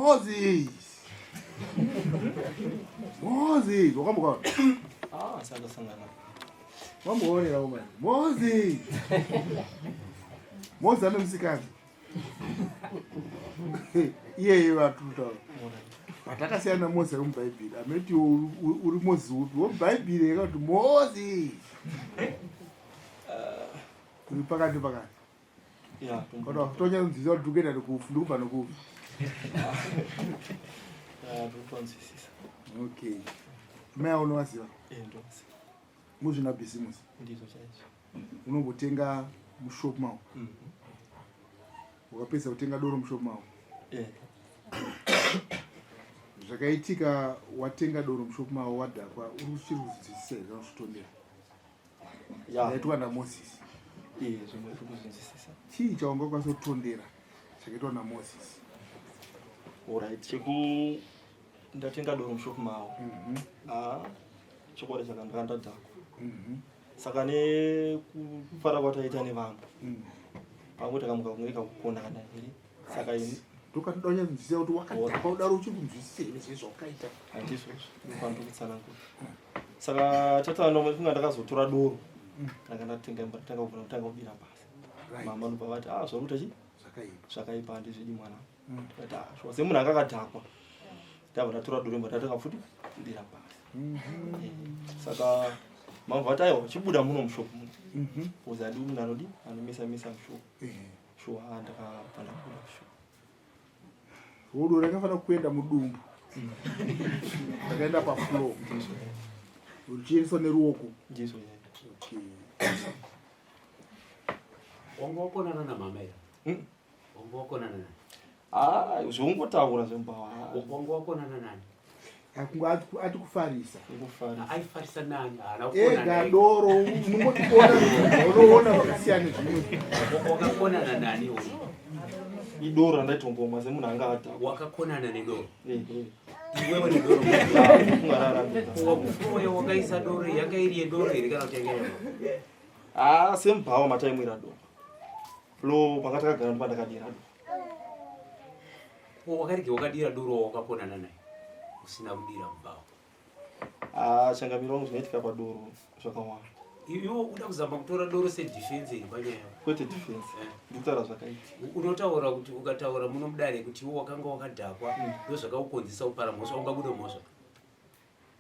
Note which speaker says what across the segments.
Speaker 1: Moses Moses wakambokaona?
Speaker 2: Ah, sandasangana.
Speaker 1: Wamboonera umani Moses Moses ane musikana iyeye vatutaura but akasiyana naMoses ari mubhaibheri ameti uri Moses upi womubhaibheri eka kuti Moses uri pakati pakati
Speaker 2: Yeah,
Speaker 1: tonyanzwisisa kuti tikuenda nekufu ndikubva nekufu.
Speaker 2: Ndikutonzwisisa.
Speaker 1: Okay, mai avo unovaziva?
Speaker 2: Eh, ndovaziva.
Speaker 1: Muzvina bhizimusi?
Speaker 2: Ndizvo chaizvo.
Speaker 1: Unombotenga mushop mavo? Wakapedza kutenga doro mushop mavo?
Speaker 2: Eh.
Speaker 1: Zvakaitika watenga doro mushop mavo wadhakwa, uri uchiri kuzvinzwisisa here kana uchitondera? Zvakaitwa naMoses?
Speaker 2: Eh, zvimwe zviri kuzvinzwisisa.
Speaker 1: Chii chaungakwanisa kutondera chakaitwa naMoses?
Speaker 2: Alright, cheku ndatenga doro mushop mavo. Ah, chokwadi chakandaka ndadhakwa. Saka nekufara kwataita nevamwe, pamwe takamuka kunge kakukonana here, saka ini
Speaker 1: Ndokatoda kunyanzwisisa kuti wakadhakwa kudaro uchiri kunzwisisa here zve zvawakaita?
Speaker 2: Handizvozvo, ndopandiri kutsanangura. Saka tatanofunga ndakazotora doro, ndanga ndatenga imba, ndatanga kuvhura, kutanga kudira pasi. Mama ndobva vati, ah, zvauri kuita chii?
Speaker 1: Zvakaipa.
Speaker 2: Zvakaipa, handizvidi mwana. Ndikati, ah, shuwa semunhu anga akadhakwa, ndabva ndatora doro imba, ndatanga futi kudira pasi. Saka mama vati, aiwa, chibuda muno mushop muno, because handi munhu anodi anomisa misa mushop. Shuwa, ah, ndakabva ndabuda mushop.
Speaker 1: Rudo rakafanira kuenda mudumbu, rakaenda pafloor ruchiendeswa neruoko.
Speaker 2: Ndizvo.
Speaker 1: Okay.
Speaker 3: Wanga wakonana namama here? Wanga wakonana nani?
Speaker 2: Ah, zvongotaura zvembawa.
Speaker 3: Wanga wakonana nani?
Speaker 1: Akunge ati kufarisa.
Speaker 2: Kufarisa.
Speaker 3: Aifarisa nani? Haana kukonana
Speaker 1: ega
Speaker 3: ega.
Speaker 1: Doro unongotiona, unoona zvakasiyana zvimwe.
Speaker 3: Wakakonana nani uyu?
Speaker 2: Idoro randaitomboomwa semunhu anga adhakwa.
Speaker 3: Wakakonana nedoro?
Speaker 2: Eh, eh.
Speaker 3: Iwewe nedoro?
Speaker 2: Kungararambika.
Speaker 3: Wakufuya wakaisa doro, yanga iri yedoro here kana kuti yanga iri?
Speaker 2: Ah, semubhawa mataimwira doro. Flo panga takagara ndipo ndakadira doro.
Speaker 3: Ko wakarege wakadira doro wakakonana naye usina kudira mubhawa?
Speaker 2: Ah, changamiro wangu, zvinoitika padoro zvakawanda.
Speaker 3: Iwe uda kuzama kutora doro sedefense here panyaya yako?
Speaker 2: Kwete defense. Ndikutaura zvakaitika.
Speaker 3: Unotaura kuti ukataura muno mudare kuti iwe wakanga wakadhakwa, ndozvakakukonzesa kupara mhosva, ungabude mhosva?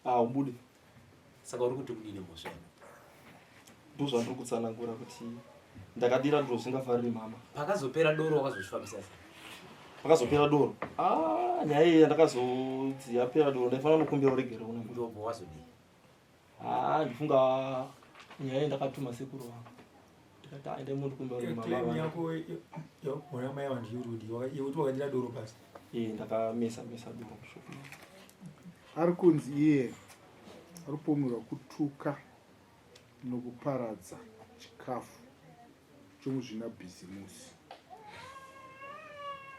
Speaker 2: Ah, ubude.
Speaker 3: Saka uri kuti kudini mhosva yako?
Speaker 2: Ndozvandiri kutsanangura kuti ndakadira doro zvingafariri mama.
Speaker 3: Pakazopera doro wakazozvifambisa sei?
Speaker 2: Pakazopera doro, ah, nyaya iyi yandakazodzi yapera doro, ndaifanira kukumbira uregere kuna mama.
Speaker 3: Ndobva wazodii?
Speaker 2: Ah, ndifunga nyaya iyi ndakatuma sekuru vangu, ndikati, ah, endai mundikumbira kuti mama
Speaker 4: Claim
Speaker 2: vangu.
Speaker 4: yako yona mai vanhu yurudi yekuti wakadira doro pasi?
Speaker 2: Eh, ndakamesa mesa doro mushop.
Speaker 1: Ari kunzi iye ari kupomerwa kutuka nokuparadza chikafu chomuzvinabhizimusi,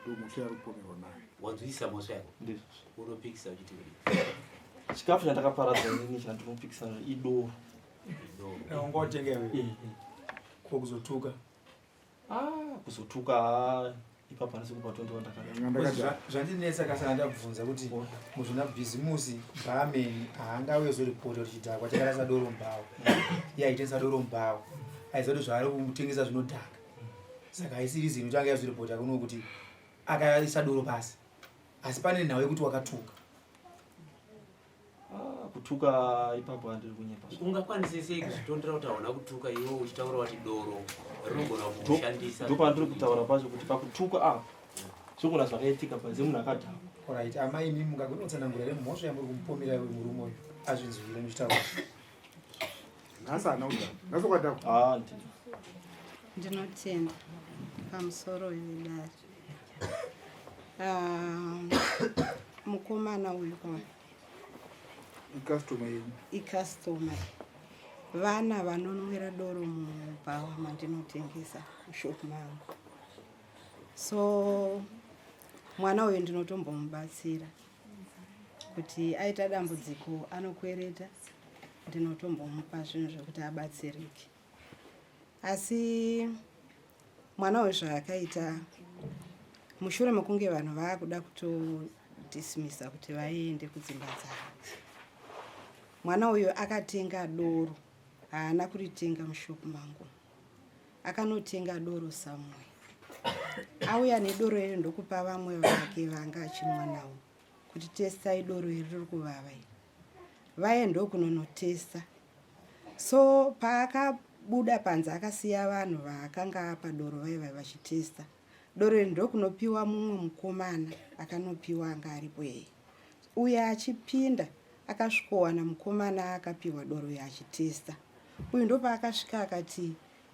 Speaker 1: ndomhosva yaari kupomerwa nayo.
Speaker 3: Wanzwisisa mhosva yako?
Speaker 2: Ndizvo.
Speaker 3: Unopikisa uchiti kudii?
Speaker 2: Chikafu chandakaparadza inini chandinopikisa idoro.
Speaker 3: Idoro.
Speaker 4: Wanga watenga iwe?
Speaker 2: Eh, eh.
Speaker 4: Ko kuzotuka?
Speaker 2: Ah, kuzotuka, ah, ipapo handisi kupa 21 ndakadaro.
Speaker 1: Ndanga ndakadhakwa.
Speaker 4: Zvandinetsa kasana ndabvunza kuti muzvina bhizimusi barman haangauye zoripota kuti chidhakwa chakarasa doro mubhawa. Iye aitengesa doro mubhawa, aiziva kuti zvaari kutengesa zvinodhaka, saka haisi reason kuti anga yazoripota kuno kuti akaisa doro pasi. Asi pane nhau yekuti wakatuka.
Speaker 2: Ah, kutuka ipapo handiri kunyepa.
Speaker 3: Ungakwanise sei kuzvitondera kuti hauna kutuka, iwe uchitaura wati doro rinogona kushandisa?
Speaker 2: Ndopandiri kutaura pacho kuti pakutuka apa zvogona zvakaitika panze munhu akadhakwa.
Speaker 4: Alright, amai, imi mungagona kutsanangura here mhosva yamuri kumupomera iwe murume uyu azvinzwire muchitaura?
Speaker 1: Nhasi haana kudhakwa, nhasi wakadhakwa?
Speaker 2: Ah, ndini.
Speaker 5: Ndinotenda pamusoro wedare. Ah, mukomana uyu ka
Speaker 1: Icustomer yenyu?
Speaker 5: Icustomer. Vana vanonwira doro mubhawa mandinotengesa, mushop mangu. So mwana uyu ndinotombomubatsira kuti aita dambudziko anokwereta, ndinotombomupa zvinhu zvekuti abatsirike. Asi mwana uyu zvaakaita mushure mekunge vanhu vaakuda kuto Ndakavadismisa kuti vaende kudzimba dzavo. Mwana uyu akatenga doro, haana kuritenga mushop mangu. Akanotenga doro somewhere. Auya nedoro iri ndokupa vamwe vake vanga achinwa navo kuti testai doro iri riri kuvava iri. Vaye ndokunonotesta. So paakabuda panze akasiya vanhu vaakanga apa doro vaiva vachitesta. Doro iri ndokunopiwa mumwe mukomana akanopiwa anga aripo iyeye. Uyo achipinda akasvikowana mukomana akapiwa doro uyo achitesta. Uyu ndopaakasvika akati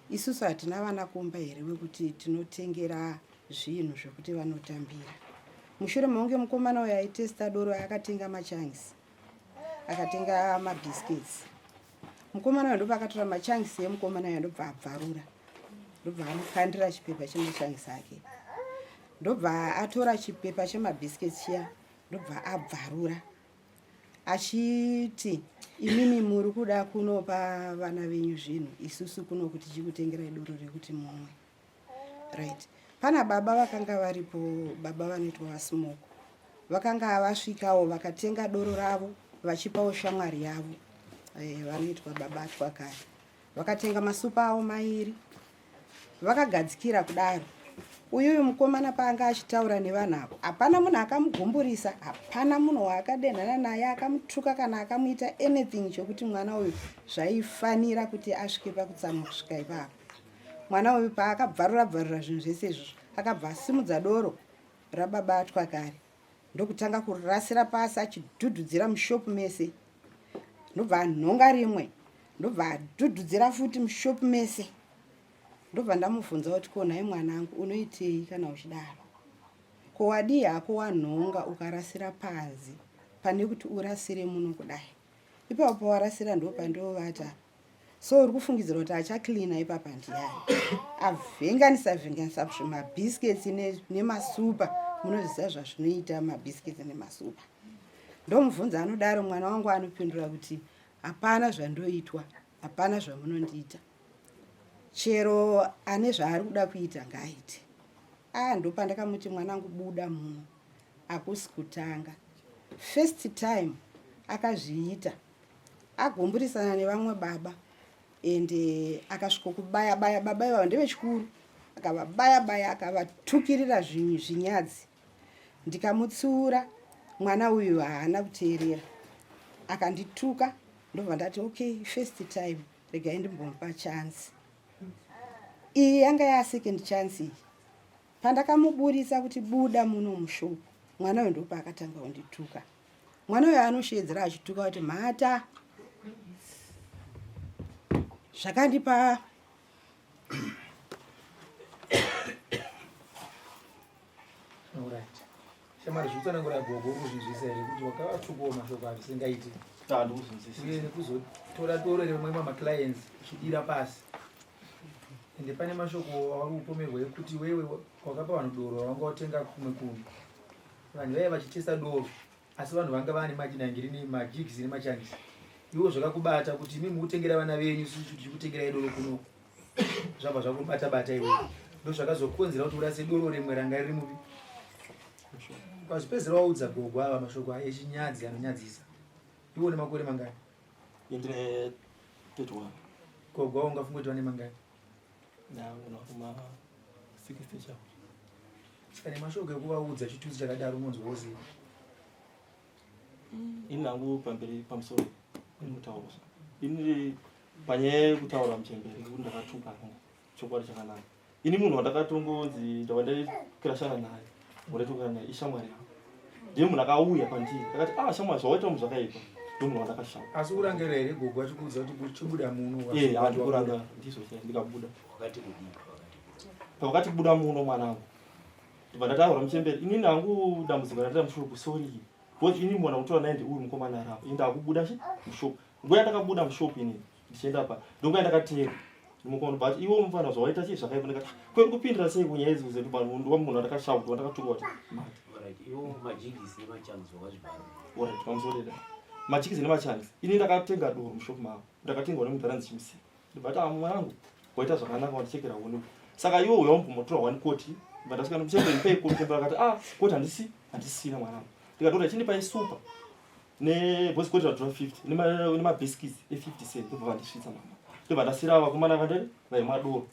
Speaker 5: isusu hatina vana kumba here wekuti tinotengera zvinhu zvekuti vanotambira. Mushure mekunge mukomana uyo aitesta doro akatenga machangs akatenga mabiscuits. Mukomana uyo ndopaakatora machangs emukomana uyo ndobva abvarura ndobva amukandira chipepa chemachangs ake ndobva atora chipepa chemabiscuits chiya ndobva abvarura achiti imimi muri kuda kunopa vana venyu zvinhu isusu kuno kuti tichikutengerai doro rekuti mumwe right pana baba vakanga varipo baba vanoitwa vasmoko vakanga vasvikawo vakatenga doro ravo vachipawo shamwari yavo eh, vanoitwa baba atwakare vakatenga masupa avo mairi vakagadzikira kudaro uyuyu mukomana paanga achitaura nevanhu avo hapana munhu akamugumburisa hapana munhu waakadenhana naye akamutuka kana akamuita anything chokuti mwana uyu zvaifanira kuti asvike pakutsamwa kusvika ipapo mwana uyu paakabvarura bvarura zvinhu zvese izvozvo akabva asimudza doro rababa atwa kare ndokutanga kurasira pasi achidhudhudzira mushopu mese ndobva anhonga rimwe ndobva adhudhudzira futi mushopu mese ndobva ndamubvunza kuti ko nhai mwanangu unoitei kana uchidaro ko wadii hako wanhonga ukarasira panze pane kuti urasire muno kudai ipapo pawarasira ndopandovata so uri kufungidzira kuti achacleana ipapa ndiyani avhenganisa vhenganisa zvimabiscuits nemasupa munoziva zvazvinoita mabiscuits nemasupa ndomubvunza anodaro mwana wangu anopindura kuti hapana zvandoitwa hapana zvamunondiita chero ane zvaari kuda kuita ngaaite a ah, ndopandakamuti mwanangu buda muno hakusi kutanga first time akazviita agumburisana nevamwe baba and eh, akasvikokubaya baya baba ivavo ndevechikuru akavabaya baya akavatukirira zvinyadzi ndikamutsiura mwana uyu haana kuteerera akandituka ndobva ndati okay first time regai ndimbomupa chance iyi yanga yasecond chance iyi pandakamuburitsa kuti buda muno mushopu mwana uyu ndopaakatanga kundituka mwana uyo anosheedzera achituka kuti mhata zvakandipa
Speaker 4: shamwari zvekutsanangura gogo uri kuzvinzwisa here kuti wakavatukawo mashoko azvisingaiti
Speaker 2: ah, uye
Speaker 4: nekuzotora doro remwe mamaclients uchidira pasi ende pane mashoko auri kupomerwa ekuti wewe wakapa vanhu doro ravanga watenga kumwe kunhu Vanhu vaiva vachitesta doro asi vanhu vanga vane majinangirini majigs nemachangisi iwo zvakakubata kuti imi mukutengera vana venyu isusu tichikutengerai doro kuno zvabva zvakubata bata iwe ndozvakazokonzera kuti urase doro rimwe ranga riri mupi ukazvipedzera waudza gogo ava mashoko echinyadzi anonyadzisa iwo nemakore mangani
Speaker 2: ndine 31
Speaker 4: gogo avo ungafunga kuti vane mangani
Speaker 2: kuma 60 chavo
Speaker 4: Saka nemashoko ekuvaudza chitutsi chakadaro unonzwa wose.
Speaker 2: Ini hangu pamberi pamusoro ndinotaura. Ini panyaya yekutaura muchembere ngekuti ndakatuka hangu chokwadi chakanaka. Ini munhu wandakatongonzi ndava ndaikirashana naye wandaitukana naye ishamwari yangu. Ndiye munhu akauya pandiri akati ah shamwari zvawaita munhu zvakaipa ndomunhu wandakashama.
Speaker 4: Asi kurangarira here gogo achikuudza kuti chibuda muno?
Speaker 2: Eh, handikuranga ndizvo chaizvo ndikabuda.
Speaker 3: Wakati kudii?
Speaker 2: Pavakati buda muno mwanangu ndibva ndataura muchembere inini hangu dambudziko randira mushopu sorry because ini mwana kutora naye ndiuyu mukomana arapa ini ndakubuda chi mushopu nguva yandakabuda mushopu inini ndichienda pa ndonguva yandakateera mukomana but iwe mufana zvawaita chii zvakaipa ndikati ah, kweri kupindira sei kunyaya idzi kuzetu ndiwa munhu andakashauta wandakatuka kuti mati Alright, pamusoro ida majigisi nemachangs ini ndakatenga doro mushopu mavo ndakatengwa nemudhara ndichimusiya Ndibva ah mwanangu waita zvakanaka wandichekera huni. Saka iwe uya wambomotora one koti. Ndibva ndasvika ndimuchembere ndipei koti chembere akati ah koti handisi handisina mwanangu. Ndikatora chindipai super nebhosikoti radhura 50 nemabiscuits e50 cent ndobva vandisvitsa mama. Ndobva ndasira vakomana vandari vaimwa doro.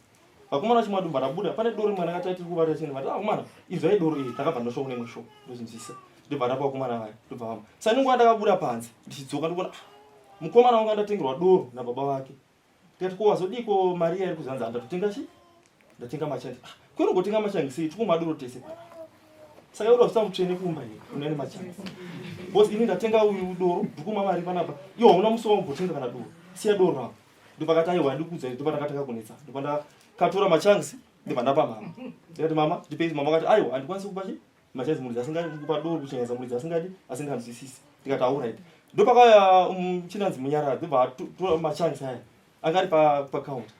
Speaker 2: Vakomana vachimwa doro ndabuda pane doro rimwe ndakati tiri kubata chini vati akomana ah, inzwai doro iri ndakabva ndosvika kune imwe shop ndozvinzwisa. Ndobva ndapa vakomana vaya ndobva vamwa. Saka nenguva ndakabuda panze ndichidzoka ndikuona ah, mukomana wanga ndatengerwa doro nababa vake. Ndikati ko wazodiko mari iya iri kuzanza ndatotenga chi ndatenga machangi. Ah, kwero gotenga machangi sei tikumwa doro tese pana. Saka iwe uda mutsvene kumba here une nemachangi. Because ini ndatenga uyu doro ndikumwa mari panapa. Iwe hauna musi wambotenga kana doro. Siya doro rako. Ndopakati aiwa ndikuudza ndopandakatanga kunetsa. Ndopandakatora machangi ndobva ndapa mama. Ndikati mama ndipei mama akati aiwa handikwanisi kupa chi machanzi muridzi asingadi kupa doro kuchengetedza muridzi asingadi asinganzwisisi ndikati auright ndopakauya um, chinanzi munyaradzi ndobva atora machanzi aya anga ari pacounter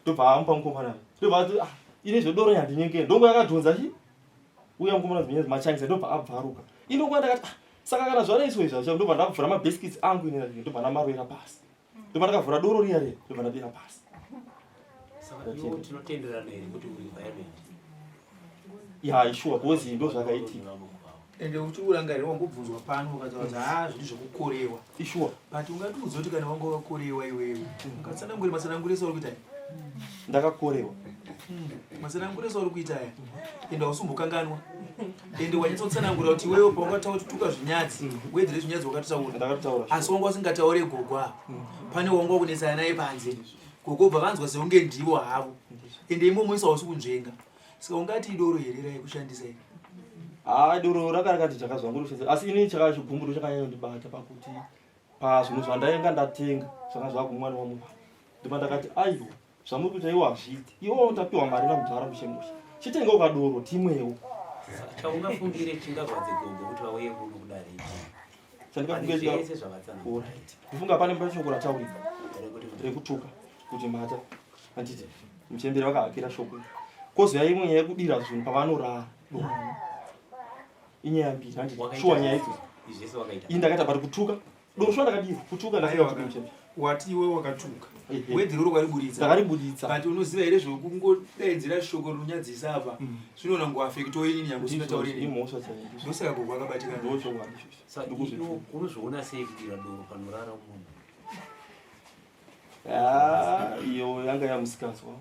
Speaker 2: ndobva amupa mukomana ndobva ati ah, ini zvedoro yandinyengeri ndongo yakadhonza chi uya mukomana zinyenzi machanzi ndobva abvaruka ini ndongo ndakati ah, saka kana zvaraiswa izvi zvacho ndobva ndavhura mabiscuits angu ini ndobva ndamarovera pasi ndobva ndakavhura doro riya riya ndobva ndadira pasi
Speaker 3: saka iwo tinotenderana here kuti uri violent
Speaker 2: ya ishuwa because ndo zvakaitika
Speaker 4: ende uchiurangarira wangobvunzwa pano ukataura kuti haa zvinhu zvekukorewa
Speaker 2: ishuwa
Speaker 4: but ungatiudza kuti kana wanga wakakorewa iwewe ungatsanangure matsanangure ese uri kuita
Speaker 2: ndakakorewa
Speaker 4: Matsanangure ese uri kuita aya ende hausumbokanganwa ende wanyatsotsanangura kuti iwewe paungataura kuti tuka zvinyadzi wedzere zvinyadzi wakatotaura
Speaker 2: ndakatotaura
Speaker 4: asi wanga usingataure gogo apa pane wanga wakunetsana naye panze gogo bva vanzwa sekunge ndivo havo ende imomo isu hausi kunzvenga saka ungati idoro here raikushandisa iri
Speaker 2: haa doro raka rakati chakazwangu asi ini chakachigumburo chakanyanya kundibata pakuti pazvinhu zvandainga ndatenga zvanga zvakumwana wamuva ndobva ndakati aiwa Zvamuri kuita iwo hazviiti. Iwo tapiwa mari namudhara mushe mushe. Chitengewo kadoro timwewo.
Speaker 3: Chaungafungire chingarwadze gogo kuti vauye kuno kudare ichi.
Speaker 2: Chandingafungire
Speaker 3: zvese zvavatsanangura.
Speaker 2: Alright. Kufunga pane shoko rataurika rekutuka kuti mhata. Handiti muchembere vakahakira shoko. Kozouya imwe nyaya yekudira zvinhu pavanorara. Inyaya mbiri handiti. Shuwa nyaya idzodzo.
Speaker 3: Izvi zvese wakaita.
Speaker 2: Ini ndakaita but kutuka Doro shuwa ndakadira kutuka ndakatuka muchembere.
Speaker 4: Wati iwe wakatuka. Wedhi roro wariburitsa.
Speaker 2: Ndakariburitsa.
Speaker 4: But unoziva here zvokungodaidzira shoko rinonyadzisa apa. Mm. Zvinoona ngo affect ini nyange usingatauri
Speaker 2: ini. Imhosva chaiyo.
Speaker 4: Ndosaka gogo akabatikana.
Speaker 2: Ndochokwadi ichocho.
Speaker 3: Saka unozviona sei kudira doro panorara munhu?
Speaker 2: Ah, iyo yanga yamusikanzwa.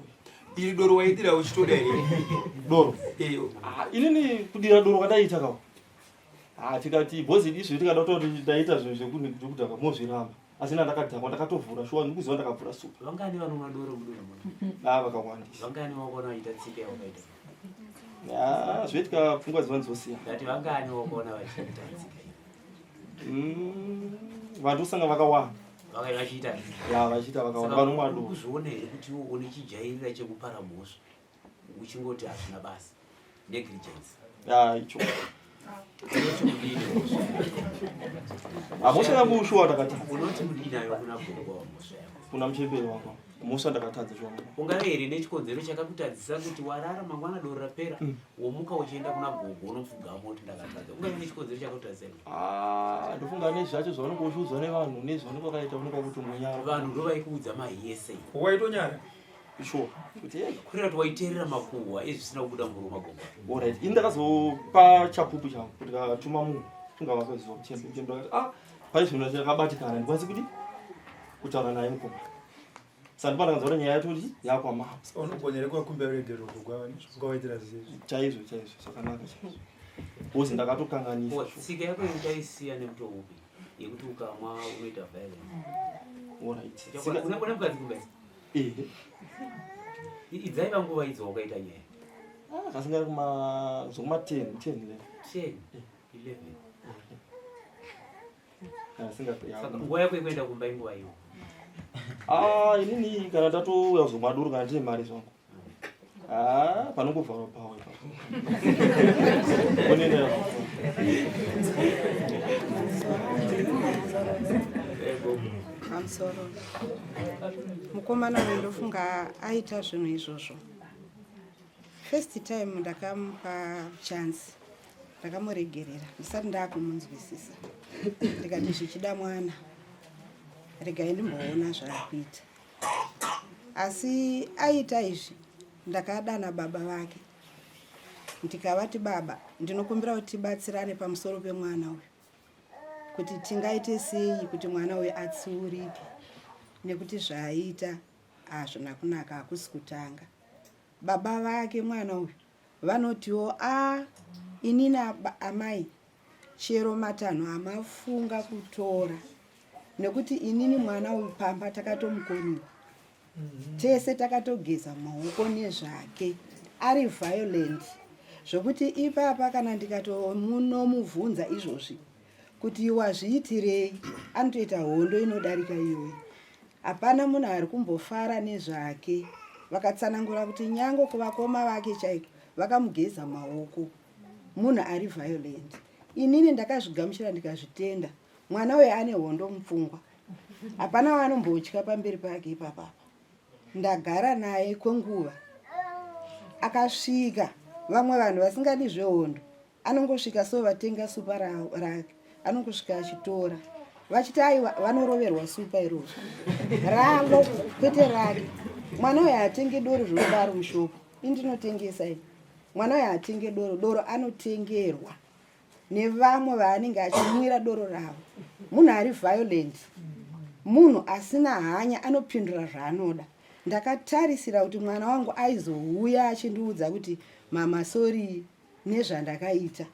Speaker 4: Iri doro waidira uchitoda here?
Speaker 2: Doro.
Speaker 4: Eyo.
Speaker 2: Ah, inini kudira doro kwandaiita kawo. Ah, tikati bhozi izvi tikada kutoti ndaita zvinhu zvekudhakwa mozviramba asi na ndakadhakwa ndakatovhura shuwa ndikuziva ndakavhura supa
Speaker 3: vangani vanomwa doro mudunhu
Speaker 2: muno ah vakawandisa
Speaker 3: vangani wakaona vachiita tsika yawakaita
Speaker 2: ah zvoitika pfungwa dziva ndzosiyana
Speaker 3: ndati vangani wakaona vachiita tsika
Speaker 2: mm, vanhu usanga vakawanda
Speaker 3: vachiita
Speaker 2: ya vachiita vakawanda vanomwa doro
Speaker 3: kuzviona here kuti une chijairira chekupara mhosva uchingoti hazvina basa negligence
Speaker 2: ya icho mhosva yangu shuwa ndakatadza
Speaker 3: unoti mudii nayo kuna gogo wa mhosva yako
Speaker 2: kuna muchembere wangu mhosva ndakatadza shuwa
Speaker 3: ungave here nechikonzero chakakutadzisa kuti warara mangwana doro rapera mm. womuka uchienda kuna gogo unopfugama kuti ndakatadza ungave nechikonzero chakakutadzisa
Speaker 2: ah, ndofunga nezvacho zvaunenge uchiudzwa nevanhu nezvaunenge wakaita unenge wakutombonyara
Speaker 3: vanhu ndovaikuudza mahiyese
Speaker 4: waitonyara
Speaker 2: sure kuti hey
Speaker 3: kureva kuti waiteerera makuhwa ezvisina kubuda murume magogo
Speaker 2: alright ini ndakazopa chapupu changu kuti katuma munhu funga vakaziva muchembe muchembe akati ah pane zvinhu zvakabatikana ndikwanisi kuti kutaura naye mukoma saka ndipo ndakanzwa kuti nyaya yatoti yakwamama
Speaker 4: unogona here kuvakumbira ruregerero gogo ava nezvawakawaitira zvese
Speaker 2: chaizvo chaizvo zvakanaka chaizvo bcause ndakatokanganisa
Speaker 3: tsika yako itaisiya nemutoo upi yekuti ukamwa unoita violence
Speaker 2: alright
Speaker 3: une mukadzi kumba
Speaker 2: Ehe.
Speaker 3: Idzaiva nguva idzo wakaita nyaya.
Speaker 2: Ah, kasingari kuma zvokuma 10, 10 11.
Speaker 3: 10, 11.
Speaker 2: Kana singa
Speaker 3: ya. Saka nguva yako yekuenda kumba inguva iyo.
Speaker 2: Ah, inini kana tatouya kuzomwa doro kana ndine mari zvangu. Ah, panongovharwa pawo ipapo. Onenda.
Speaker 5: Pamusoro. Mukomana uyu ndofunga aita zvinhu izvozvo. First time ndakamupa chance. Ndakamuregerera ndisati ndakumunzwisisa. Ndikati zvichida mwana. Regai ndimboona zvaakuita. Asi aita izvi ndakadana baba vake ndikavati baba ndinokumbira kuti tibatsirane pamusoro pemwana uyu. kuti tingaite sei kuti mwana uyu atsiurike nekuti zvaaita hazvina kunaka hakusi kutanga. Baba vake mwana uyu vanotiwo a inini amai chero matanho amafunga kutora nekuti inini mwana uyu pamba takatomukoniwa tese takatogeza maoko nezvake ari violent zvokuti ipapa kana ndikatomunomubvunza izvozvi kuti wazviitirei anotoita hondo inodarika iyoyi hapana munhu ari kumbofara nezvake vakatsanangura kuti nyange kuvakoma vake chaiko vakamugeza maoko munhu ari violent inini ndakazvigamuchira ndikazvitenda mwana uyo ane hondo mupfungwa hapana waanombotya pamberi pake ipapapa ndagara naye kwenguva akasvika vamwe vanhu vasingadi zvehondo anongosvika so vatenga supa rake anongosvika achitora vachiti aiwa vanoroverwa supa iroro ravo kwete rake mwana uyo atenge doro zvinodaro mushopo indinotengesa ini mwana uyo atenge doro doro anotengerwa nevamwe vaanenge achimwira doro ravo munhu ari violent munhu asina hanya anopindura zvaanoda ndakatarisira kuti mwana wangu aizouya achindiudza kuti mama sori nezvandakaita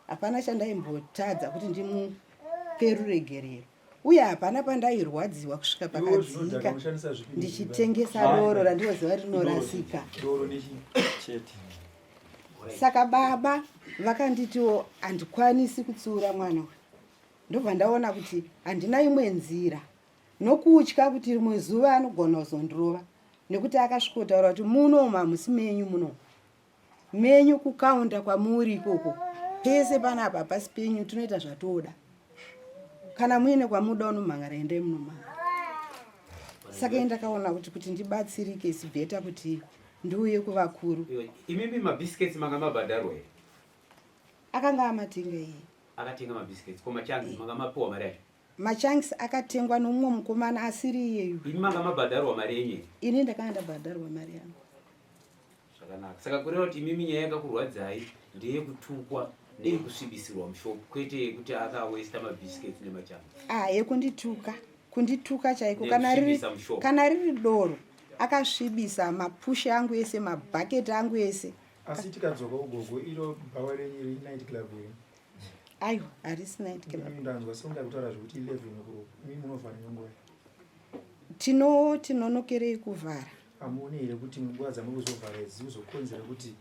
Speaker 5: hapana chandaimbotadza kuti ndimupe ruregerero uye hapana pandairwadziwa kusvika pakadzika ndichitengesa doro randinoziva rinorasika saka baba vakanditiwo handikwanisi kutsiura mwana uyu ndobva ndaona kuti handina imwe nzira nokutya kuti rimwe zuva anogona kuzondirova nekuti akasvikotaura kuti muno mamusi menyu muno menyu kukaunda kwamuri ikoko pese panapa hapasi penyu tinoita zvatoda kana muine kwamuda unomhangara endai munomhangara saka ini ndakaona kuti kuti ndibatsirike is better kuti ndiuye kuvakuru
Speaker 3: imimi mabiscuits manga mabhadharwa here
Speaker 5: akanga amatenga iye
Speaker 3: akatenga mabiscuits ko machanks manga mapiwa mari yacho
Speaker 5: machanks akatengwa nomumwe mukomana asiri iyeyu
Speaker 3: imi manga mabhadharwa mari yenyu
Speaker 5: ini ndakanga ndabhadharwa mari yangu
Speaker 3: Zvakanaka. Saka kureva kuti imimi nyaya yakakurwadzai ndeyekutukwa neyekusvibisirwa mushop kwete yekuti akawesta mabiscuits nemachanga.
Speaker 5: Ah, yekundituka. Kundituka chaiko kana riri kana riri doro akasvibisa mapushi angu ese mabhaketi angu ese.
Speaker 4: Asi tikadzoka ugogo iro bhawa renyu iri night club here?
Speaker 5: Aiwa, harisi night club.
Speaker 4: Ndanzwa sekunge kutaura zvekuti 11 o'clock. Imi munovhara nenguva.
Speaker 5: Tino tinonokerei kuvhara?
Speaker 4: Hamuoni here kuti nguva dzamuri kuzovhara idzi dzikuzokonzera kuti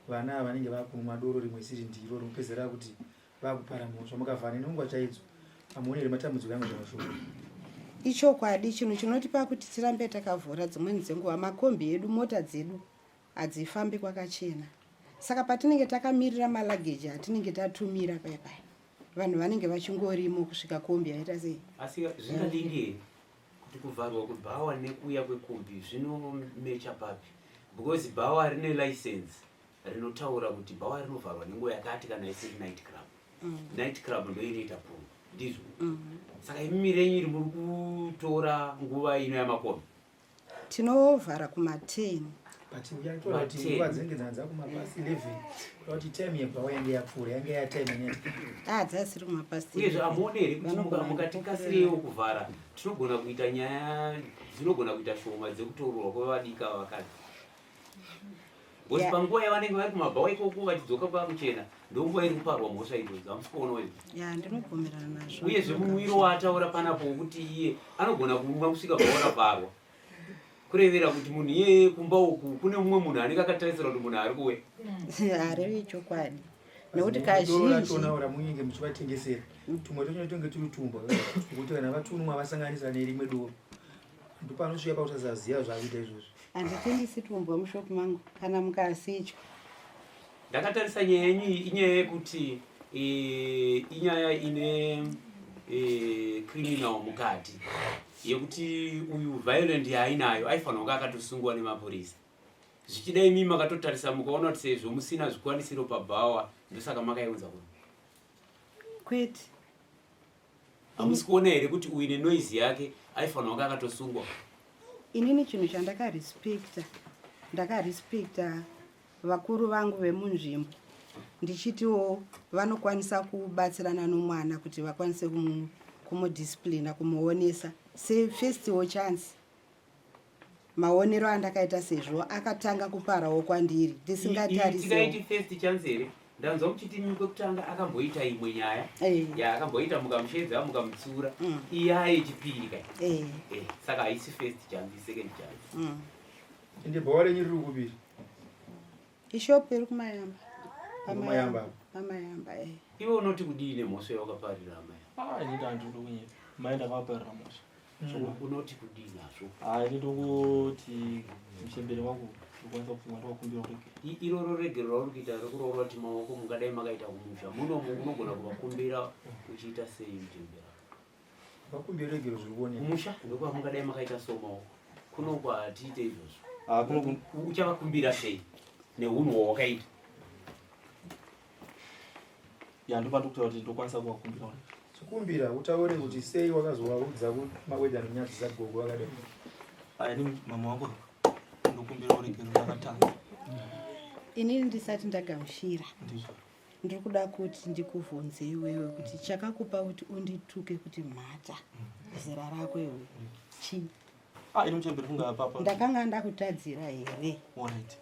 Speaker 4: vana ava vanenge vakunwa doro rimwe siri ndiro rimopedzera kuti vakupara mhosva mukavhara nenguva chaidzo hamuoni here matambudziko yangu zvamashoko
Speaker 5: Ichokwadi chinhu chinotipa kuti tirambe takavhura dzimweni dzenguva makombi edu mota dzedu hadzifambi kwakachena saka patinenge takamirira malageji atinenge tatumira paya paya vanhu vanenge vachingorimo kusvika kombi yaita sei
Speaker 3: asi zvingadingi kuti kuvharwa kwebhawa nekuuya kwekombi zvinomecha papi because bhawa rine license rinotaura kuti bhawa rinovharwa nenguva yakati kana isiri night club mm. night club ndo inoita puro ndizvo mm. saka imimi renyu iri muri kutora nguva ino yamakombi
Speaker 5: Tinovhara kuma 10.
Speaker 4: But uyatora kuti nguva dzinenge dzanza kuma past 11 kuda kuti time yebhawa yange yapfuura yange ya time ineti.
Speaker 5: Ah dzasiri kuma past.
Speaker 3: Uyezve amuone here kuti mukatikasireiwo kuvhara tinogona kuita nyaya dzinogona kuita shoma dzekutororwa kwevadiki ava vakadzi. Because yeah. panguva yavanenge vari kumabhawa ikoko vachidzoka kwakuchena ndonguva iri kuparwa mhosva idzodzo hamusi kuonawo izvo
Speaker 5: ya ndinobvumirana nazvo
Speaker 3: uyezve mumwiro waataura panapo wokuti iye anogona kumwa kusvika bhawa ravharwa kurevera kuti munhu iyeye kumba uku kune mumwe munhu anenge akatarisira kuti munhu ari kuwe
Speaker 5: harevi chokwadi nekuti kazhinji
Speaker 4: ramunenge muchivatengesera tumwe tochona tonge turi tumbwa kuti kana vatunwa vasanganisa nerimwe doro ndopanosvika pakusazaziva zvakuita izvozvo
Speaker 5: handitengesi tumbwa mushop mangu kana mukasitya
Speaker 3: Ndakatarisa nyaya yenyu iyi inyaya yekuti e, inyaya ine e, criminal mukati yekuti uyu violent yaainayo aifanira kunge akatosungwa nemapurisa zvichida imi makatotarisa mukaona kuti sezvo musina zvikwanisiro pabhawa ndosaka makaiunza kuno
Speaker 5: kwete
Speaker 3: hamusi kuona here kuti uyu nenoise yake aifanira kunge akatosungwa
Speaker 5: inini chinhu chandakarespecta ndakarespecta vakuru vangu vemunzvimbo ndichitiwo vanokwanisa kubatsirana nomwana kuti vakwanise kumudisciplina kumuonesa sefestiwo chance maonero andakaita sezvo akatanga kuparawo kwandiri
Speaker 3: ndisingatarisitikaiti first chance here ndanzwa muchiti imi kwekutanga akamboita imwe nyaya eh. yaakamboita mukamushedza mukamutsiura mm. iya yechipiri ka eh. Eh, saka haisi first chance isecond chance mm.
Speaker 4: ende bhawa renyu riri kupiri
Speaker 5: Ishop iri kumayamba.
Speaker 4: Pamayamba.
Speaker 5: Pamayamba eh.
Speaker 3: Iwe unoti kudii nemhosva yawakaparira amai?
Speaker 2: Ah, ini ndandiri kunyepa. Mai ndakavaparira mhosva.
Speaker 3: Hmm. Unoti kudii nazvo?
Speaker 2: Ah, ini ndokuti muchembere wangu ndokwanisa kufunga ndokukumbira kuregera.
Speaker 3: Iroro regero rauri kuita rekuroora kuti maoko mungadai makaita kumusha. Munomu unogona kuvakumbira uchiita sei muchembere?
Speaker 4: Vakumbira regero zviri kuoneka.
Speaker 3: Kumusha ndokwamungadai makaita so maoko. Kuno kwatiite izvozvo.
Speaker 2: Ah, kuno
Speaker 3: uchavakumbira sei nehunhu hwawakaita?
Speaker 2: Ya ndopandiri kutaura kuti ndokwanisa kuvakumbira.
Speaker 4: Chikumbira utaure kuti sei wakazovaudza mawedhi anonyadzisa gogo vakadai.
Speaker 2: Ah, ini mama wangu ndokumbira uregero ndakatanga.
Speaker 5: Inini ndisati ndagamuchira. Ndizvo. Ndiri kuda kuti ndikuvhunze iwewe kuti chakakupa kuti undituke kuti mhata zera rako iwe chii?
Speaker 2: Ah, ini muchembere funga papa.
Speaker 5: Ndakanga ndakutadzira here?
Speaker 2: Alright.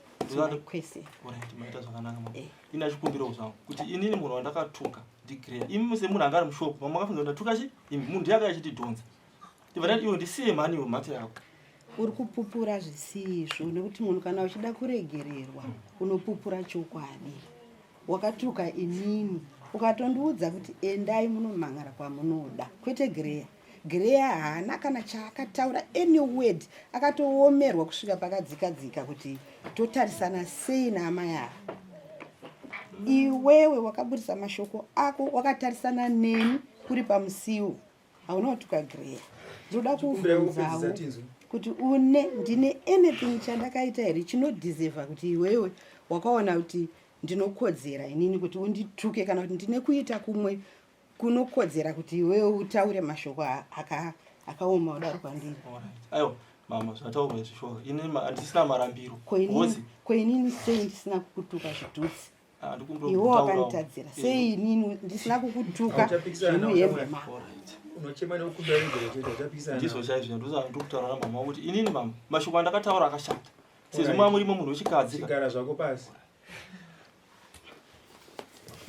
Speaker 5: Kwese.
Speaker 2: Alright, maita zvakanaka mama. Eh. Ini achikumbirawo zvangu kuti inini munhu wandakatuka ndiGreya. Imi semunhu anga ari mushop, mama makafunza kuti ndatuka chi? Imi munhu ndiye akauya achitidhonza. Ndibva ndati iwe ndisiye mhani iwe mhata yako.
Speaker 5: Uri kupupura zvisizvo nekuti munhu kana uchida kuregererwa unopupura chokwadi. Wakatuka inini ukatondiudza kuti endai munomhan'ara kwamunoda kwete Greya. Greya haana kana chaakataura any word akatoomerwa kusvika pakadzika dzika kuti totarisana sei naamai ava. Iwewe wakaburitsa mashoko ako wakatarisana neni kuri pamusiwo hauna kutuka Greya. Ndinoda kuvhunzawo kuti une ndine anything chandakaita here chinodeserva kuti iwewe wakaona kuti ndinokodzera inini kuti undituke kana kuti ndine kuita kumwe kunokodzera kuti iwewe utaure mashoko akaoma kudaro kwandiri.
Speaker 2: Aiwa mama zvataurwa izvi shuwa ini handisina marambiro.
Speaker 5: Ko inini sei ndisina kukutuka zvidhutsi? Ah, iwe wakanditadzira sei inini ndisina kukutuka zvemuhembe mako?
Speaker 4: Unochema nekukumbira rudo chete uchapikisana.
Speaker 2: Ndizvo chaizvo ndozvandiri kutaura namama kuti inini mama mashoko andakataura akashata. Sezvo mava murimo munhu wechikadzi.
Speaker 4: Chigara zvako pasi.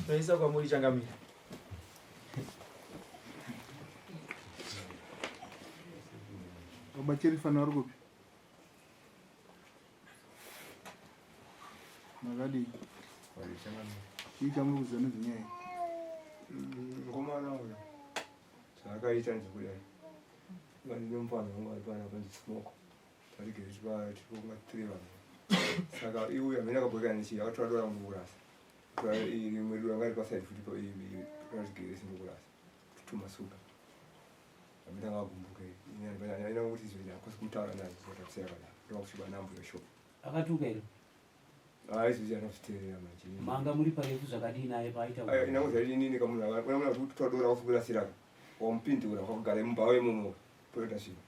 Speaker 4: Toisa kwamuri changamire.
Speaker 1: Baba Cherifana vari kupi? Makadii? Chii chamuri kuziva nezvenyaya iyi?
Speaker 6: Mukomana uyo zvaakaita ndezvekudai. Ndine mufana wangu ari panapa ndismoko. Tarigere tichikunga tiri vanhu. Saka iuyu amene akabwekana nechii akatora dora rangu ndokurasa. Tora rimwe dora ranga riri paside futi rarigere ndokurasa. Kutuma suka. Amene anga agumbuka ini aina kuti izvo hakusi kumutaura naye zvakatarisira kadaro. Ndokusvika nambo yeshop.
Speaker 3: Akatuka here?
Speaker 6: Ah, izvi anozviteerera manje.
Speaker 3: Manga muri parefu zvakadii naye paaita.
Speaker 6: Ayo ina kuziva inini kamunhu akakona munhu kuti kutora dora wafukurasira. Wamupindura wakagara mumba imomo. Poita zvinhu.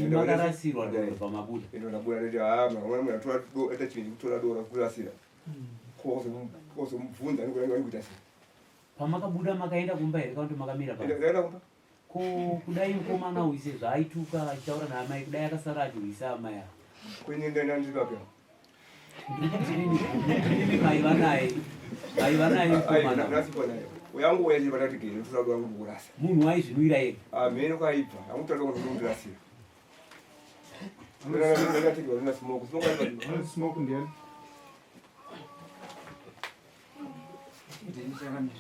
Speaker 3: Makarasirwa doro pamabuda.
Speaker 6: Ino ndabuda ndati ah mwana munhu atora dora aita chinhu kutora dora kurasira. Kozomubvunza nikuda kuita sei.
Speaker 3: Pamakabuda makaenda kumba here kana kuti makamira
Speaker 6: pa? Ndaenda kumba.
Speaker 3: Ko kudai mukomana uyu sezvaaituka achitaura naamai kudai akasara achihwisa amai ava.
Speaker 6: Kwenye ndaenda ndiri papi apa?
Speaker 3: Ndimi maiva naye. Maiva naye mukomana.
Speaker 6: Nhasi naye. Uyangu uya chiri patati gere toda kuda kurasa.
Speaker 3: Munhu waizvinwira ega.
Speaker 6: Ah mheno kwaibva. Amutaura kuti ndokurasira. Ndakatekerwa na smoke. Smoke
Speaker 1: smoke ndiani?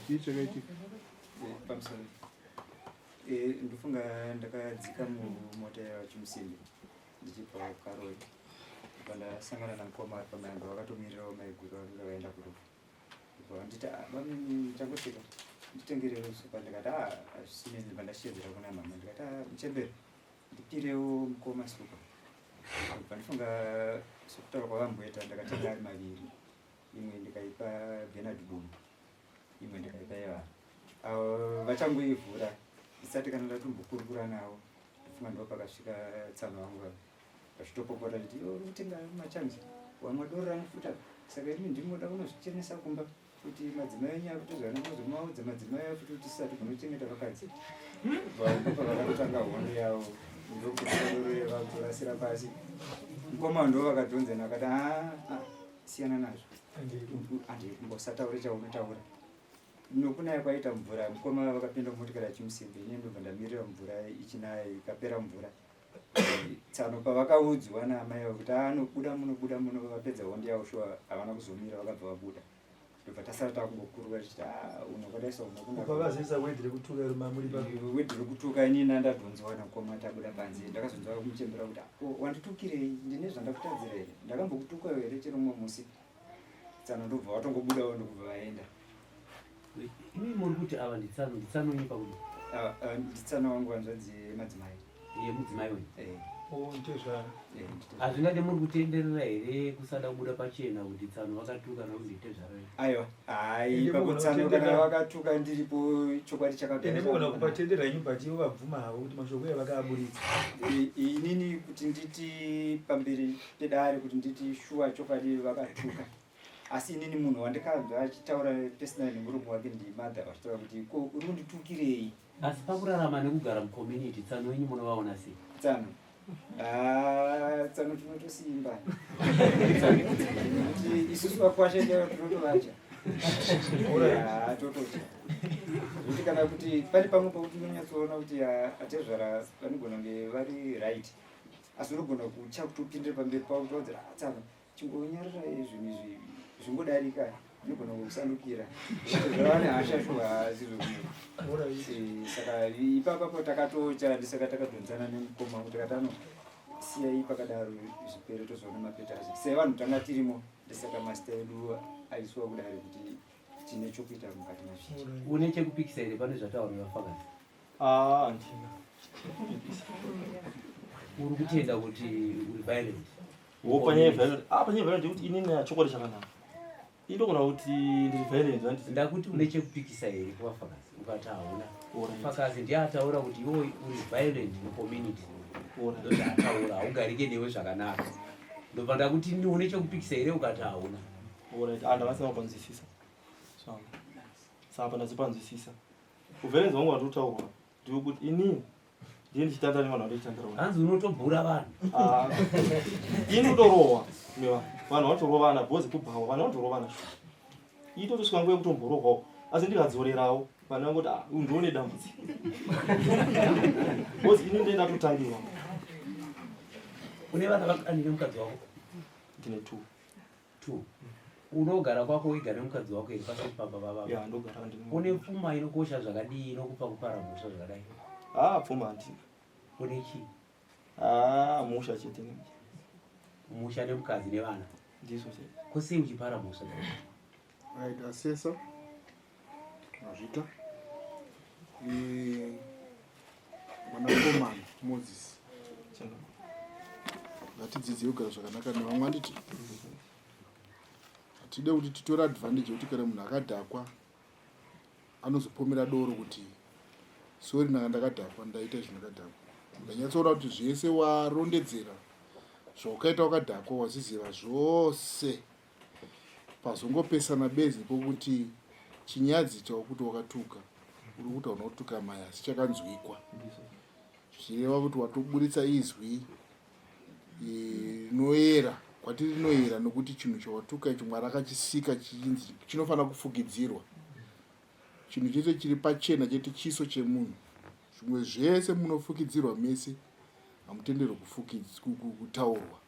Speaker 1: Chii chakaitika?
Speaker 4: Pamusoro. Eh, ndofunga ndakadzika mumota yaVaChimusimbi ndichibva kuKaroi pandasangana namukoma vari pamayamba vakatomirirawo maiguru vakanga vaenda kurufu vanditi ah, bamini changosvika nditengerewo supa ndikati ah, hazvisinei ndibva ndashevedzera kuna mama ndikati ah, muchembere ndipirewo mukoma supa pandifunga sokutaura kwavamboita ndakatenga ari maviri imwe ndikaipa Bernard Bumba imwe ndikaipa yevana avo vachangoivhura ndisati kana ndatombokurukura navo ndofunga ndo pakasvika tsano vangu vava vachitopopota vachiti iwe uri kutenga machanzi wamwa doro rangu futa saka ini ndimoda kunozvichenesa kumba.
Speaker 7: Kuti madzimai enyu akutozana mozomaudza madzimai afuti kuti tisati kunochengeta vakadzi. Bva vakatotanga hondo yavo ndokutoreva kurasira pasi. Mukoma ndo vakadhonzana vakati ah, ah siyana nazvo. Andikumbosataure chaunotaura. Nokunaya kwaita mvura mukoma vakapinda mumotikari achimusimbi ini ndobva ndamirira mvura ichinaya ikapera mvura. Tsano pavakaudzwa naamai avo kuti anobuda muno buda muno vapedza hondo yavo shuwa havana kuzomira vakabva vabuda ndobva tasara takungokuruka tichiti ah, uno kwadaisa uno
Speaker 4: kunavazivisa wedhi rekutuka iro mamuri pa
Speaker 7: wedhi rekutuka ini nandadhonzwa nakoma tabuda panze ndakazonzwa kumuchembera kuti oh, wanditukirei ndine zvandakutadzira here ndakambokutuka here chero mumwe musi tsano ndobva vatongobudawo ndokubva vaenda
Speaker 3: Imi muri kuti ava nditsano, nditsano wenyu pakuti?
Speaker 7: Ah, ah, nditsano wangu hanzvadzi yemadzimai.
Speaker 3: Yemudzimai wenyu?
Speaker 7: Eh.
Speaker 4: Oh, nditezvara.
Speaker 7: Eh, nditezvara.
Speaker 3: Hazvingade muri kutenderera here kusada kubuda pachena kuti tsano vakatuka nokuti nditezvara wenyu?
Speaker 7: Aiwa, hai,
Speaker 4: Ende
Speaker 7: ipapo
Speaker 4: mugona
Speaker 7: tsano kana
Speaker 4: kutendera.
Speaker 7: vakatuka ndiripo chokwadi chakagara.
Speaker 4: Ende mugona kupatendera henyu but ivo vabvuma havo kuti mashoko aya vakaaburitsa.
Speaker 7: Inini kuti nditi pamberi pedare kuti nditi shuwa chokwadi vakatuka. Asi inini munhu wandikanzwa achitaura personally nemurume wake ndimother vachitaura kuti ko uri kunditukirei?
Speaker 3: Asi pakurarama nekugara mucommunity tsano wenyu munovaona sei?
Speaker 7: Tsano. Ah, tsano tinotosimba. Kuti isusu vakwasha chaivo tinotovacha. Ah, tototya. Zvekuti kana kuti pane pamwe pekuti unonyatsoona kuti ah, atezvara vanogona kunge vari right. Asi unogona kutya kutopindira pamberi pavo kuti wadzira ah, tsano Chingonyararai zvinhu izvi zvingodarika zvinogona kusandukira zvava nehasha shuwa hazizvo saka ipapapo takatocha ndisaka takadhonzana nemukoma wangu tikati ano siyai pakadaro zvipere tozoona mapeta acho sevanhu tanga tirimo ndisaka masita edu aiswa kudare kuti tine chokuita mukati mazviri
Speaker 3: une chekupikisa here pane zvataurwa nevafakazi
Speaker 2: Ah, handina.
Speaker 3: Uri kutenda kuti uri violent?
Speaker 2: Wo panyaya violent. Ah, panyaya violent kuti inini chokwadi chakanaka. Indogona kuti ndiri violent handiti.
Speaker 3: Ndakuti une chekupikisa here kuvafakazi ukati hauna. Mufakazi ndiye ataura kuti iwe uri violent mucommunity. Ndozvaataura haugarike newe zvakanaka. Ndobva ndakuti une chekupikisa here ukati hauna.
Speaker 2: Alright, ah ndakasina kupanzwisisa. Saka. Saka ndazopanzwisisa. Uverenzi wangu watotaurwa ndewekuti inini ndiye ndichitandara nevanhu vandichitandara
Speaker 3: hanzi unotobhura vanhu
Speaker 2: ah, ini kutorohwa nevanhu vanhu vanotorovana bhozi kubhawa vanhu vanotorovana shu itotosvika nguva yekutomborohwawo asi ndikadzorerawo vanhu vangoti ah, uyu ndione dambudziko bhozi ini ndiye ndatotangirwa
Speaker 3: une vana vakani nemukadzi wako
Speaker 2: ndine two
Speaker 3: 2 Unogara kwako wega nemukadzi wako here pasati pababa vako?
Speaker 2: Yeah, ndogara ndine.
Speaker 3: Une pfuma inokosha zvakadii inokupa kupara mhosva zvakadai?
Speaker 2: Ah, pfuma handina.
Speaker 3: Une chii?
Speaker 2: Ah, musha chete ne.
Speaker 3: Musha nemukadzi nevana.
Speaker 2: Ndizvo chete.
Speaker 3: Ko sei uchipara mhosva dzakadai?
Speaker 1: Right, assessor. Mazvita. Eh, mwanakomana Moses. Ngatidzidze kugara zvakanaka nevamwe handiti? Hatide kuti titore advantage yekuti kana munhu akadhakwa anozopomera doro kuti sorry ndanga ndakadhakwa ndaita izvi ndakadhakwa. Ndanyatsoona kuti zvese warondedzera zvaukaita wakadhakwa wazviziva zvose. Pazongopesana bedzi pokuti chinyadzi chaukuti wakatuka uri kuti hauna kutuka mai asi chakanzwikwa zvichireva kuti watoburitsa izwi rinoyera kwatiri rinoyera nokuti chinhu chawatuka icho mwari akachisika chinzi chinofanira kufukidzirwa chinhu chese chiri pachena chete chiso chemunhu zvimwe zvese munofukidzirwa mese hamutenderwe kutaurwa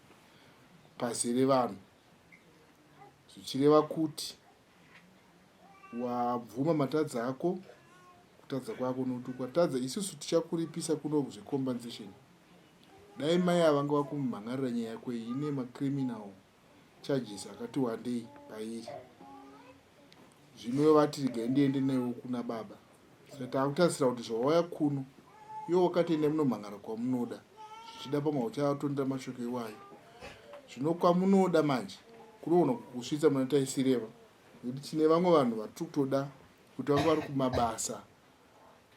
Speaker 1: pazere vanhu zvichireva kuti wabvuma matadza ako kutadza kwako nokuti ukatadza isusu tichakuripisa kuno zvecompensation dai mai ava vanga vakumhan'arira nyaya yako iyi ine macriminal charges akati wandei pairi Zvino vati regai ndiende newe kuna baba. Saka takutarisira kuti zvawauya kuno iwe wakati endai munomhangara kwamunoda zvichida pamwe uchatondera mashoko iwayo. Zvino kwamunoda manje kunogona kukusvitsa muna taisireva nekuti tine vamwe vanhu vatiri kutoda kuti vange vari kumabasa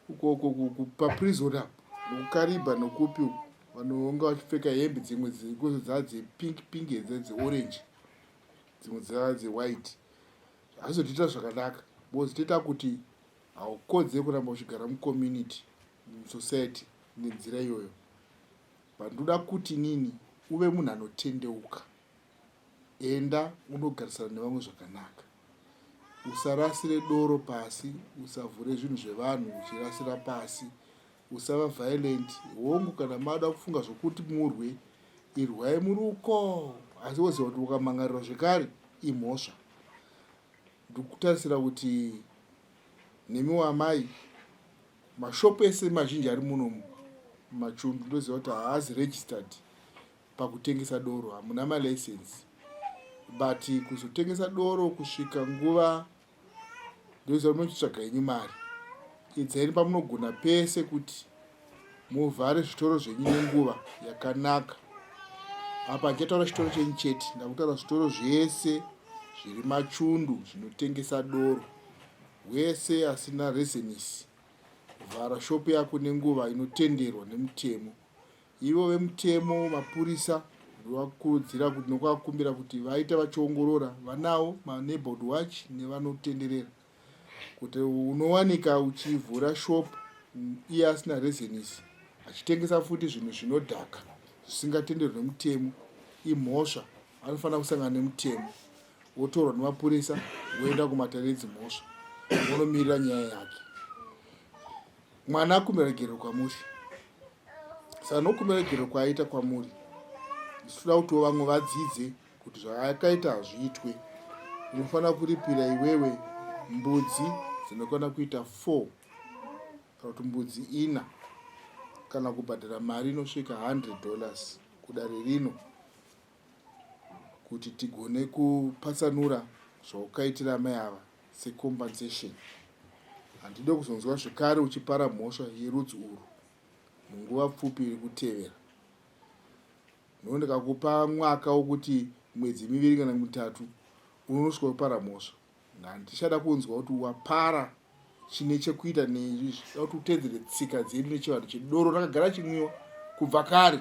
Speaker 1: ukoko paprison apo nekukaribha nokupi uku vanonga vachipfeka hembe dzimwe dzikozo dzaa dzepink pink hedza dzeorange dzimwe dzaa dzewhite. Hazvizotiita zvakanaka because toita kuti haukodzeri kuramba uchigara mucommunity, musociety nenzira iyoyo. But ndoda kuti nini uve munhu anotendeuka. Enda unogarisana nevamwe zvakanaka. Usarasire doro pasi, usavhure zvinhu zvevanhu uchirasira pasi, usava violent. Hongu kana mada kufunga zvokuti murwe, irwai muri uko, asi woziva kuti ukamangarirwa zvekare imhosva. Ndikutarisira kuti nemiwo amai, mashopu ese mazhinji ari muno mumachundu ndoziva kuti haazi registered pakutengesa doro, hamuna malicense, but kuzotengesa doro kusvika nguva ndoziva kuti munochitsvaga yenyu mari. Edzaini pamunogona pese kuti muvhare zvitoro zvenyu nenguva yakanaka. Apa ndichataura chitoro chenyu chete, ndakutaura zvitoro zvese zviri machundu zvinotengesa doro. Wese asina rezenisi, vhara shopu yako nenguva inotenderwa nemutemo. Ivo vemutemo, mapurisa, ndovakurudzira kuti nokuvakumbira kuti vaite vachiongorora vanawo maneighborhood watch nevanotenderera kuti unowanika uchivhura shop iye asina rezenisi achitengesa futi zvinhu zvinodhaka zvisingatenderwi nemutemo imhosva anofanira kusangana nemutemo wotorwa nemapurisa woenda kumatare edzimhosva wonomirira nyaya yake. Mwana akumbira regerero kwamuri saka nokumbira regerero kwaaita kwamuri isu toda kutiwo vamwe vadzidze kuti zvaakaita hazviitwe. Unofanira kuripira iwewe mbudzi dzinokwana kuita 4 kana kuti mbudzi ina kana kubhadhara mari inosvika 100 dollars kudare rino kuti tigone kupatsanura zvaukaitira amai ava secompensation. Handide kuzonzwa zvekare uchipara mhosva yerudzi urwu munguva pfupi iri kutevera. Ndino ndikakupa mwaka wokuti mwedzi miviri kana mitatu unonosvika wopara mhosva. Handichada kunzwa kuti wapara chine chekuita neizvi da kuti utedzere tsika dzedu nechivanhu chedu. Doro rakagara chimwiwa kubva kare,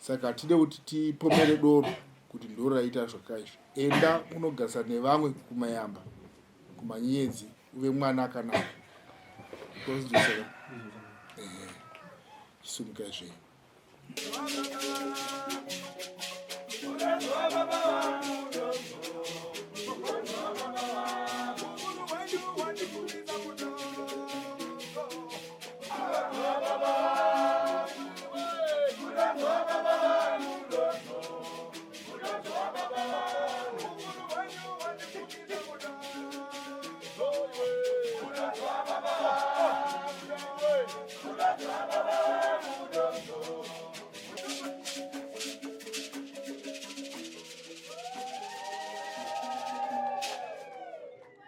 Speaker 1: saka hatide kuti tipomere doro kuti ndoro raita zvakaizvi. Enda unogarisa nevamwe kumayamba kumanyenyedzi uve mwana akanaka. Chisumukai zvenyu.